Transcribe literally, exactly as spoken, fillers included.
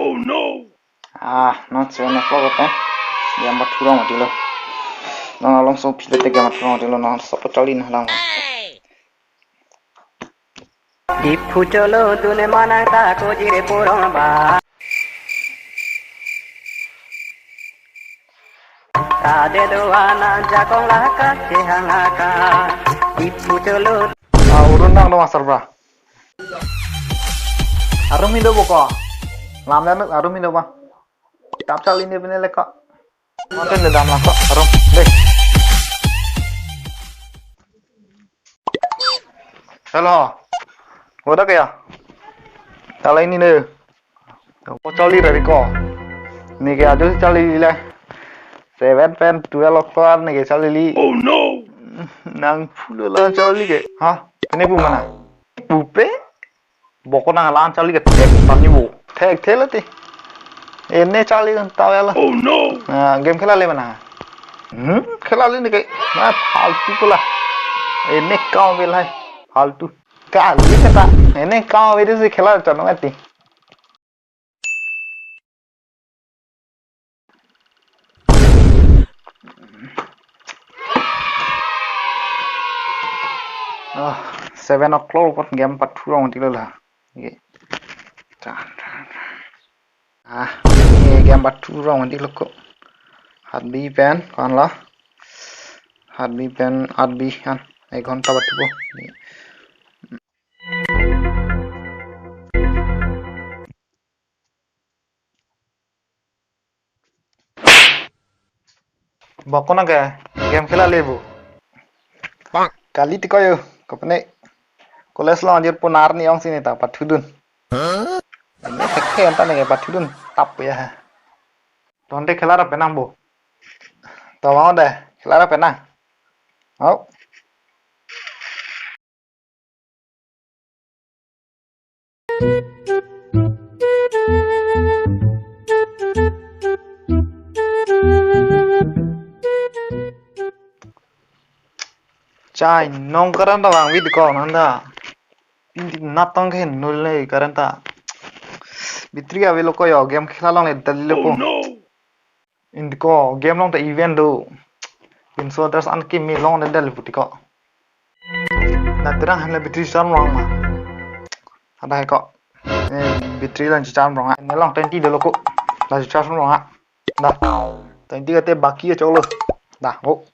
Oh no! Ah, non seven o'clock pen. Game pathu rong matilo. Non along so phile te game pathu rong matilo, non sopo charli nanglang. Diphu cholo dune manang ta ko jire porong ba. Tade do anan jakong laka chehang aka. Diphu cholo. Ah, urun nang do master bra. Arum indo boko. Lam dan arum indo ba. Tap charli ne pene leka. Manten de dam laka arum. Deh. Hello. Goda kaya? Tala ini ne. Ko charli dari ko. Ne ke ajo charli le. Seven pen twelve o'clock ne ke charli. Oh no. Nang phulo la charli ke. Ha? Pene pu mana? Pupe? Boko nang lan charli ke thek tani bo. Thek thela te. Ene charli ta vela. Oh no. Ah, game khela le mana? Hmm, khela le ne ke. Na faltu kola. Ene kam vel hai. Faltu. Kali kata. Ene kam vel si khela chon mati. Ah, seven o'clock apot game pathu rong matilo la. Ye. Ta, ta, ta. Ah, ye game pathu rong matilo ko. Hat bi pen, ko-an la. Hat bi pen, hat bi an. Ek ghonta pathu ko. Ye. Bok konang ke game khela le bo. Kali tiko yo, kopene college along ajir punar ni ong sini ta pathudun. Ini thek thek anta ne pathudun tap ya. Tonte khela ra penang bo. Tawang de, khela ra penang. Au. Chai, non current ta vangve tiko nanda. Pin natong ke nul le current ta. Battery avelo ko yo, game khela longle dali lo ko. Oh no. Indiko game along ta event do. Pinso dress an kimi longledetlo putiko. Na terang han la battery charge rong ma. Ada hai ko. Eh, battery lang charge rong ha. Ne along twenty dolo ko. La charge rong ha. Da. Twenty kate baki ya cholo. Da, oh.